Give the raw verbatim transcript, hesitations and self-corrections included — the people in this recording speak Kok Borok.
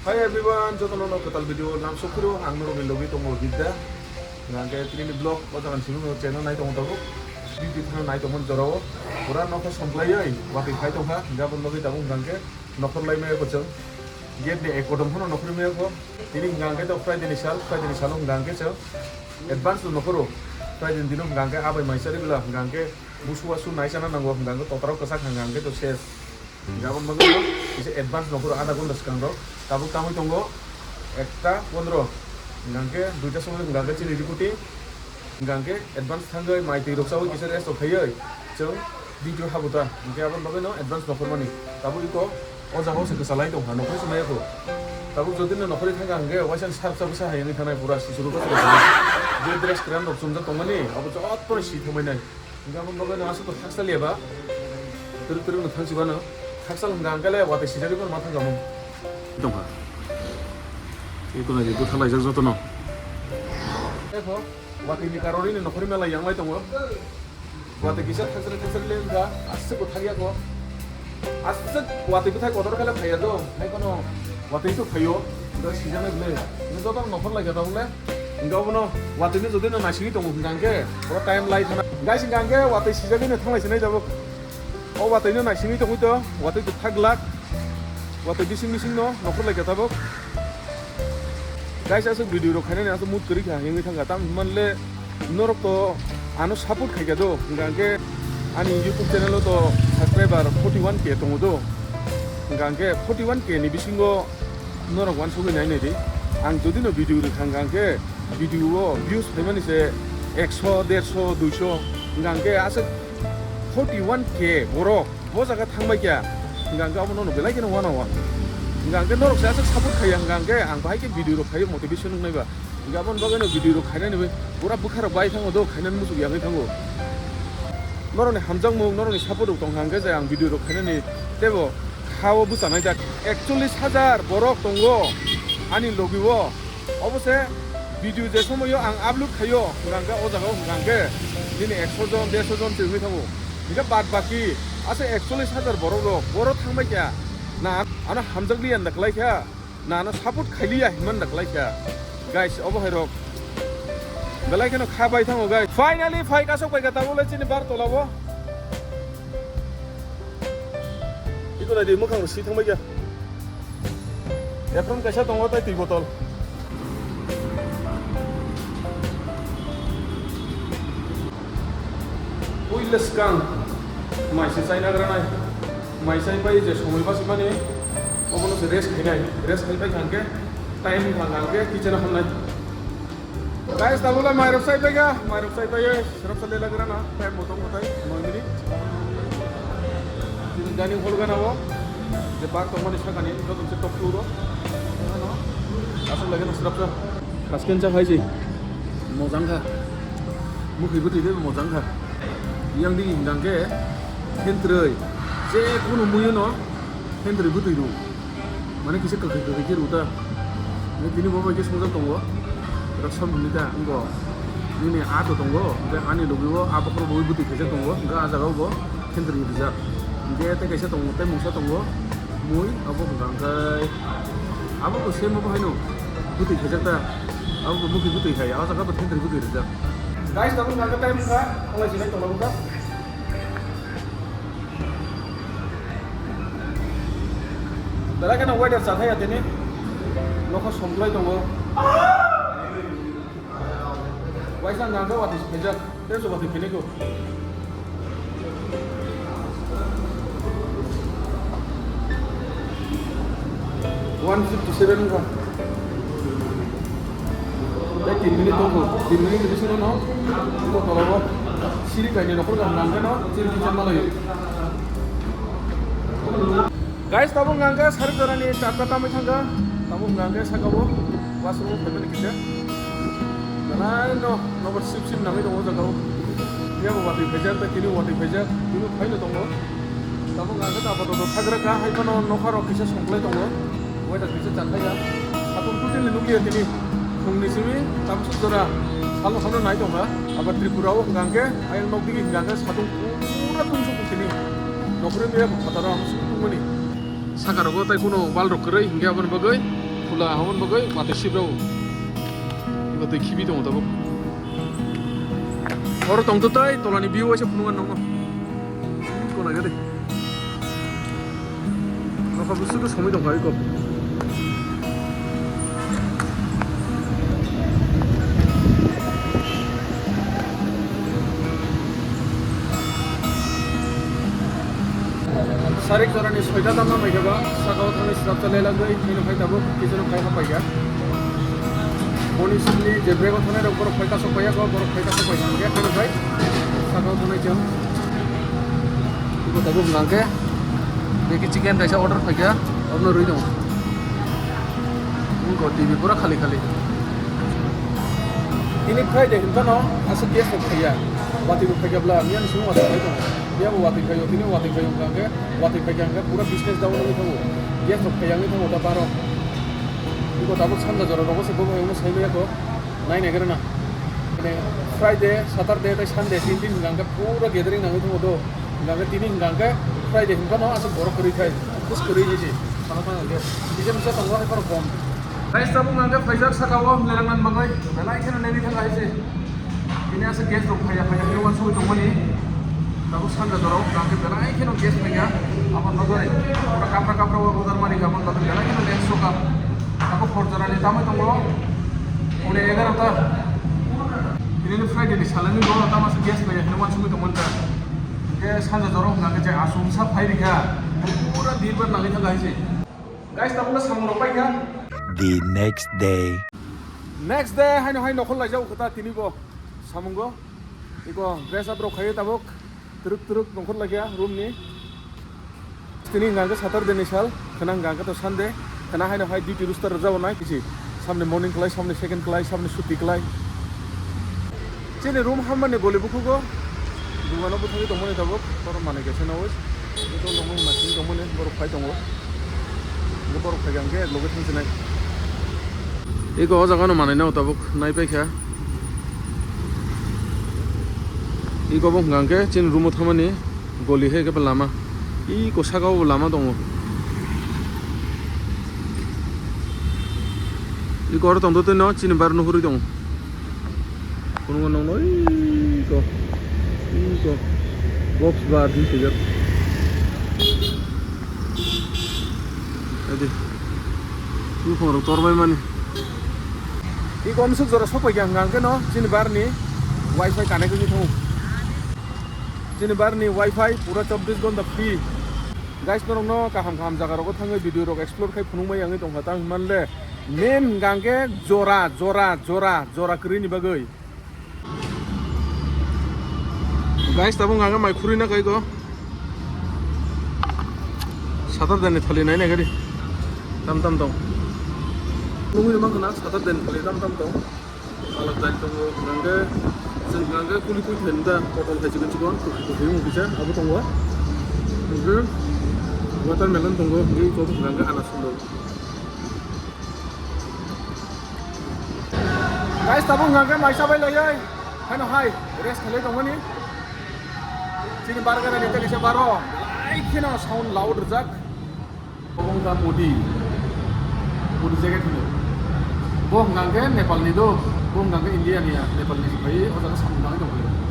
Hi everyone, jotono no kwtal video lamsok phiro ang norokni logi tongo Bidya. Hingkhe tini vlog o jaga simi no channel nai tongo tabuk. Video thang nai tongo jorao. Pura nokha somklaiwi watwi phai tongkha. Hingkhe aboni bagwi tabuk hingkhe nokhor lai maya ko chwng. Gate ni ek kodom phano nokhor maya ko. Tini hingkhe to Friday ni sal, Friday ni salo hingkhe chwng advance no nokhoro. Friday ni dino hingkhe abai mai chari bwla hingkhe busu wasu nai chana nango hingkhe totarok kwchak hingkhe to ses. Hingke aboni bagwi no kisa advance nokhoro adha ghonta swkang rok. Tabuk tangwi tongo ekta pondro. Hingke duita somoi hingke chini recruiting. Hingke advance thangwi mai twi rok chawi kisa rest rok khaiwi chwng video habuta. Hingke aboni bagwi no advance nokhormani. Tabuk iko o jaga o se kwchalai tongkha nokhorwi se maya kho. Tabuk jodi no nokhorwi thangkha hingke waisa ni sar bwsa bwsa hai wngwi thanai pura sisuru bwsa bwsa. Je dress kwran rok chumjak tongmani abo joto si thumui nai. Hingke aboni bagwi no aswk thaksa leba. Twrwk twrwk no thangsi bano. Thaksa hingka hingke le watwi sijagwi bono ma thangkha mung. Tongkha. Eko nai bwtha laijak jotono. Eko watwi ni karoni ni nokhorwi mela yanglai tongo. Watwi kisa thaksa thaksa le hingka aswk bo thakya ko. Aswk watwi bwthai kotor khe le phaiya do. Hai kono watwi to phaio. Hingke sijaknai bwle. Hingke jotono nokhor laikha tongo le. Hingke obono watwi ni jodi no naisingwi tongo hingka hingke. Pura time lai thana. Guys hingka hingke watwi sijagwi no thanglai sinai tabuk. O watwi no naisingwi tongwi to. Watwi to thak glak. Watwi bising bising no nokhor laikha tabuk. Guys aswk video rok khainani aswk mood kwrwi kha hingwi thangkha. Tam hwnmanle norok to ano support khaikha do. Hingka hingke ani YouTube channel o to subscriber forty one K tongo do. Hingka hingke forty one K ni bisingo norok wansugwi nai nai di. Ang jodi no video rwkha hingka hingke video o views phaimani se ekso, derso, duiso. Hingka hingke aswk forty one K borok bo jaga thangbai kya. Hingka hingke abo nono belai kheno wana wan. Hingka hingke norok se aswk support khaiya hingka hingke ang bahai khe video rok khaio motivation wngnai ba. Hingke aboni bagwi no video rok khainani bai pura bwkha rok bai thango do khainani muchuk yangwi thango. Norokni hamjakmung norokni support rok tongkha hingke je ang video rok khainani teibo kha o bwchanai jak. Ekchollis hajar borok tongo ani logi o. Obo se video je somoyo ang upload khaio hingka hingke o jaga o hingka hingke nini ekso jon derso jon se wngwi thango. Hingke bad baki ase ekchollis hajar borok rok boro thangbai kha na ano hamjakliya da kwlai kha. Na ano support khailiya hinman da kwlai kha. Guys, obo hai rok belai kheno kha bai thango guys. Finally phai kasok bai kha tabuk le chini bar tola o. Iko nai di mukhang si thang bai kha. Ephron kaisa tongo tai twi botol. Puila swkang mai se chaina granai. Mai chai pai je somoi basi mani obono se rest khainai. Rest khai pai kha hingke time wngkha hingke kitchen o hamnai. Guys, tabuk le mairok chai pai kha, mairok chai pai ye, serap sa lela gra na, time bo tong kotai, noi minute. Chini dining hall gana o, je bar tongmani sakani, joto se top floor o. Aswk lagi na serap sa. Kasken cha khai si, mojang kha, mukhi bwtwi de mojang kha. Yang di hingkang khe, thentrwi, je kunu muyo no, thentrwi bwtwi rw. Mane kisa kwkhwi kwkhwi khe rw ta. Mane tini bo bai khe songjak tongo. Rw sam hwnwi ta wngkha. Nini a to tongo. Hwnkhe ani logi o a bokhorok bo bwtwi khaijak tongo. Hwnkhe a jaga o bo thentrwi rijak. Hwnkhe tei kaisa tongo, tei mungsa tongo. Mui abo hwnkha hwnkhe abo bo same abo haino bwtwi khaijak ta. Abo bo mukhi bwtwi khai. A jaga bo thentrwi bwtwi rijak. Guys, tabuk hwnkha time wngkha. Halai sinai tongla bwkha. Belai kheno weather chathaya tini. Nokha somklai tongo. Waisa nangkhe watwi phaijak. Tei se watwi phainai kho. One fifty seven wngkha. Tei tin minute tongkho. Tin minute ni bisingo no, iko tolao siri kainwi nokhorkha hwnka hwnkhe no chini kitchen malaio. Guys, tabuk hwnka hwnkhe sari jorani charta tamwi thangkha. Tabuk hwnka hwnkhe sakao washroom phaimani kisa. Belai no nobar sip sip nangwi tongo o jagao. Phiya bo watwi phaijak, tei tini watwi phaijak, tini phaino tongo. Tabuk hwnka hwnkhe tabuk tabuk thagra kha, hai phano nokha rok kisa songklai tongo. Weather kisa chathaya. Satung totally nukliya tini. Phungni simi tamsuk jora salo hano nai tongkha. Abo Tripura o hwnka hwnkhe ayang nokdigi hwnka hwnkhe satung pura tungsuk tini. Nokhorwi maya bo phataro ang suk tungmani. Saka rogo tai kuno wall rok kwrwi hwnkhe aboni bagwi Khula hamon bagwi matwi sibrao. Ibo twi khibi tongo tabuk. Oro tongtwtwi tolani view waisa phunukna nangno. Kona gede. Nokha busu to somoi tongkha iko. Sarik jorani soita tamna maikha ba, saka o thangwi swrapsa lelagwi, hino phai tabuk, kitchen o phai hapaikha. Boni sini je bag o thangnai rok borok phai kasok paiya, borok phai kasok paiya, hino phai saka o thangnai chwng. Iko tabuk hwnkha khe, beki chicken kaisa order phaikha, abono rwi tongo. Wngkha T V pura khali khali. Tini Friday hinphano aswk guest rok phaiya. Watwi bo phaikha bla, miyani simi watwi phai tongo. Miyabo watwi phaio, tini watwi phaio hwnkha khe, watwi phaikha hwnkha pura business down wngwi thango. Guest rok phaiya wngwi thango da baro. Iko tabuk sanja jora rogo se bo hai wngno sai maya kho. Nai nai gana. Mane Friday, Saturday tei Sunday tin din hwnkha khe pura gathering nangwi thango do. Hwnkha khe tini hwnkha khe Friday hinphano aswk borok kwrwi thai. Bus kwrwi hai se. Sana thang khe. Kisa misa tongo hai phano bom. Guys, tabuk hwnkha khe phaijak saka o lerang nan bagwi. Belai kheno neni thang hai se. Ini aswk guest rok phaiya phaiya khe uansugwi tongmani. Tabuk sanja jorao hwnkha khe belai kheno guest phaiya. Aboni bagwi pura kapra kapra o rojar mani kha, aboni bagwi belai kheno late soka. Tabuk hor jorani tamwi tongo. Pune egarota. Ini Friday ni salani bo tamo se guest bai hino wansugwi tongmani ta. Hingke sanja jorok hwnka khe je aswk bwsa phai rikha. Pura birbar nangwi thangkha hai se. Guys, tabukno samung rok paikha. The next day. Next day haino hai nokhol laijak kho ta tini bo samungo. Iko dress up rok khayo tabuk. Twrwk twrwk nongkhor laikha room ni. Tini hwnkha khe Saturday ni sal, khwna hwnkha khe to Sunday. Khwna haino hai duty roster rwjak nai kisi. Samni morning klai, samni second klai, samni suti klai. Chini room hammani goli bukhugo. Dukano bwthagwi tongmani tabuk. Oro manwi kaisa nawi. Ito nongmung nasing tongmani borok phai tongo. Borok phai kha hwnkhe loge thangsinai. Iko o jaga no manwi nao tabuk nai paikha. Iko bo hwnkha hwnkhe chini room o thangmani goli hai khe lama. Iko saka o lama tongo. Iko oro tongtwtwi no chini bar no hurwi tongo. Phunukgo nokno iko, iko box bar hin swijak. Adi. Buphang rok torbai mani. Iko amsuk jora sokphaikha hwnkha hwnkhe no chini bar ni wifi connect wngwi thango. Chini bar ni wifi pura chobbish ghonta free. Guys, norokno kaham kaham jaga rogo thangwi video rok explore khai phunukmai yangwi tongkha, tang hwnmale main hwnkha hwnkhe jora, jora, jora, jora kwrwini bagwi. Guys, tabuk hwnkha hwnkhe mai khurui na khaiko. Saturday ni thali nai nai gari. Tam tam tong. Nugui no mankha na Saturday ni thali tam tam tong. Alak jani tongo, hwnkha hwnkhe chwng hwnkha hwnkhe kuli kuli thai da, potol hai chikon chikon, kufur kufur wng kisa, abo tongo. Hwnkhe watermelon tongo, hwnkhe iko hwnkha hwnkhe anas tongo. Guys, tabuk hwnkha hwnkhe mai chabai laiwi, haino hai rest khailai tongmani. Chini burger ni teli se baro, belai kheno sound loud rwjak. Obo wngkha Modi, Modi jacket hino. Bo hwnkha hwnkhe Nepal ni do, bo hwnkha hwnkhe India ni ya, Nepal ni se phai o jaga samung tangwi tongphai.